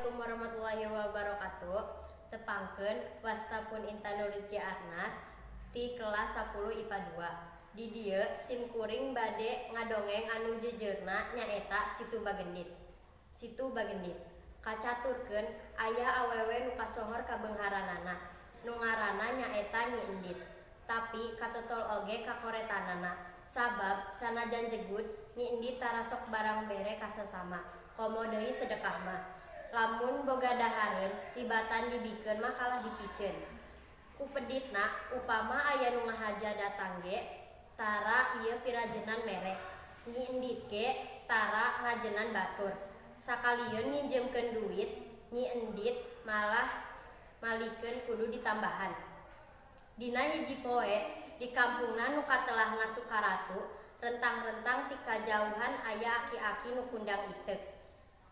Assalamualaikum warahmatullahi wabarakatuh. Tepangkeun, wasta pun Intan Rizky Arnas ti kelas 10 IPA 2. Di dieu sim kuring bade ngadongeng anu jeujeurna nyaeta Situ Bagendit. Situ Bagendit. Kacaturkeun aya awewe nu kasohor kabeungharanana. Nu ngaranna nyaeta Nyi Endit. Tapi katotol oge kakoretanana. Sabab sanajan jegud, Nyi Endit tara sok barang bere ka sasama. Komo deui sedekah mah. Lamun boga dahareun tibatan dibikeun mah kalah dipiceun. Ku peditna, upama aya nu ngahaja datang ge tara ieu pirajenan mere. Nyi Endit ge tara ngajenan batur. Sakalieun nginjemkeun duit, Nyi Endit malah malikeun kudu ditambahan. Dina hiji poe di kampungna nu katelahna Sukaratu, rentang-rentang ti kajauhan aya aki-aki nu kundang iteuk.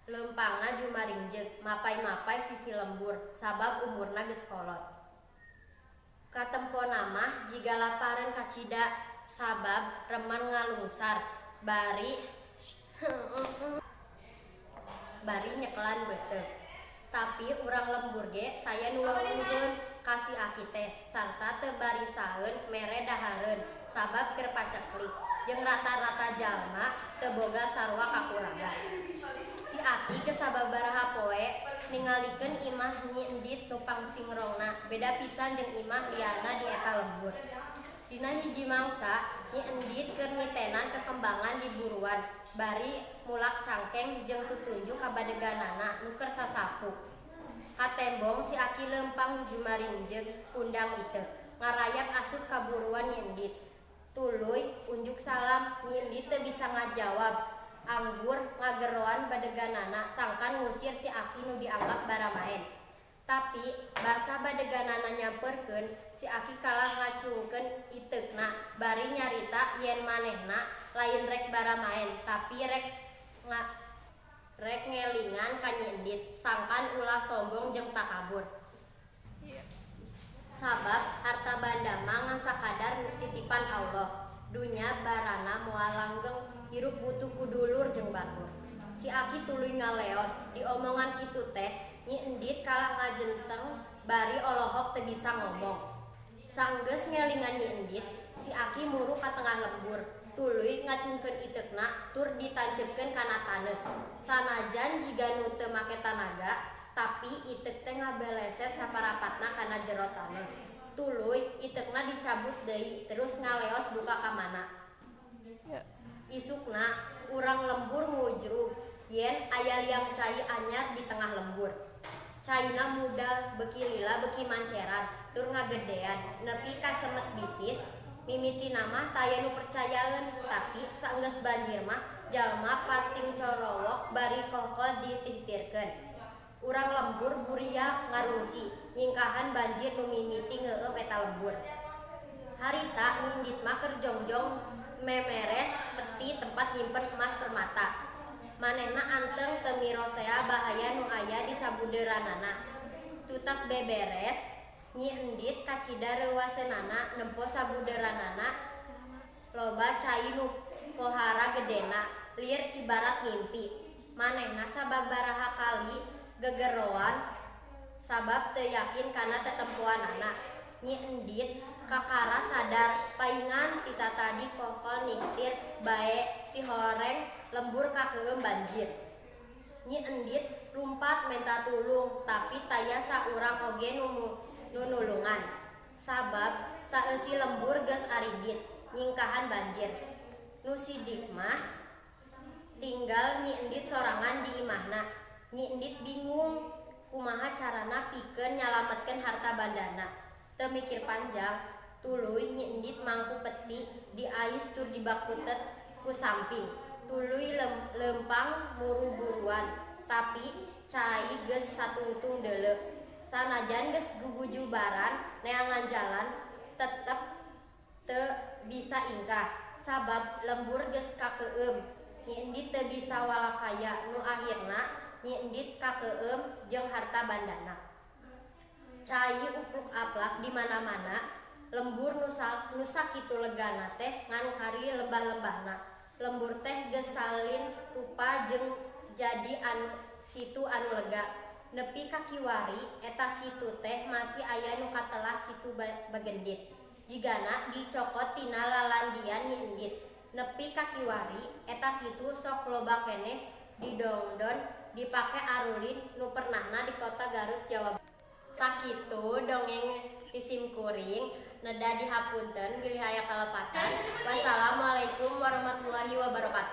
Leumpangna jumaringjeug, mapay-mapay sisi lembur sabab umurna geus kolot. Katempona mah jiga lapareun kacida sabab remen ngalungsar bari nyekelan beuteung. Tapi urang lembur ge taya nu wawuheun ka si aki teh sarta teu barisaeun mere dahareun sabab keur paceklik jeung rata-rata jalma teu boga sarua kakurangan. Si aki geus sababaraha poe ningalikeun imah Nyi Endit nu pangsingrongna beda pisan jeung imah liana di eta lembur. Dina hiji mangsa, Nyi Endit keur nitenan kekembangan di buruan bari mulak cangkeng jeung tutunjuk ka badeganana nu keur sasapu. Katembong si aki leumpang jumaringjeug kundang iteuk, ngarayap asup ka buruan Nyi Endit. Tuluy unjuk salam, Nyi Endit teu bisa ngajawab. Anggur ngageroan badeganana sangkan ngusir si aki nu dianggap baramaen. Tapi basa badeganana nyamperkeun, si aki kalah ngacungkeun iteukna bari nyarita yen manehna lain rek baramaen, tapi rek ngelingan ka Nyi Endit sangkan ulah sombong jeung takabur. Sabab harta banda mah ngan sakadar titipan Allah. Dunya barana moal langgeng, hirup butuh ku dulur jeung batur. Si aki tuluy ngaleos, diomongan kitu teh Nyi Endit kalah ngajenteng bari olohok teu bisa ngomong. Sanggeus ngelingan Nyi Endit, si aki muru ka tengah lembur, tuluy ngacungkeun iteukna tur ditanceupkeun kana taneuh. Sanajan jiga nu teu make tanaga, tapi iteuk teh ngabeleset saparapatna kana jero taneuh. Tuluy iteukna dicabut deui terus ngaleos duka ka mana. Isukna urang lembur ngujrug yen aya liang cai anyar di tengah lembur. Caina mudal beuki lila beuki manceran tur ngagedean nepi ka semet bitis. Mimitina mah taya nu percayaeun, tapi saenggeus banjir mah jalma pating corowok bari kohkol ditihtirkeun. Urang lembur buriak ngarungsi nyingkahan banjir nu mimiti ngeueum eta lembur. Harita Nyi Endit mah keur jongjong memeres peti tempat nyimpen emas permata. Manehna anteng teu mirosea bahaya nu aya di sabudeureunana. Tutas beberes, Nyi Endit kacida reuwaseunana nempo sabudeureunana loba cai nu pohara gedena, lir ibarat ngimpi. Manehna sababaraha kali gegeroan sabab teu yakin kana tetempoanana. Nyi Endit kakara sadar paingan ti tatadi kohkol nihtir bae sihoreng lembur kakeueum banjir. Nyi Endit lumpat menta tulung, tapi taya saurang oge nu nulungan. Sabab saeusi lembur geus aridit nyingkahan banjir. Nu sidik mah tinggal Nyi Endit sorangan di imahna. Nyi Endit bingung kumaha carana pikeun nyalametkeun harta bandana. Teu mikir panjang, tuluy Nyi Endit mangku peti diais tur dibakutet ku samping. Tuluy leumpang muru buruan, tapi cai geus satungtung deuleu. Sanajan geus gugujubaran neangan jalan tetep teu bisa ingkah sabab lembur geus kakeueum. Nyi Endit teu bisa walakaya, nu akhirna Nyi Endit kakeueum jeung harta bandana. Cai upluk-aplak di mana-mana, lembur nu sakitu legana teh ngan kari lembah-lembahna. Lembur teh geus salin rupa jeung jadi anu situ anu lega. Nepi ka kiwari eta situ teh masih aya nu katelah Situ Bagendit. Jigana dicokot tina lalandian Nyi Endit. Nepi ka kiwari eta situ sok loba keneh didongdon dipake arulin nu pernahna di Kota Garut, Jawa Barat. Sakitu dongeng ti simkuring, neda dihapunten bilih aya kalepatan. Wassalamualaikum warahmatullahi wabarakatuh.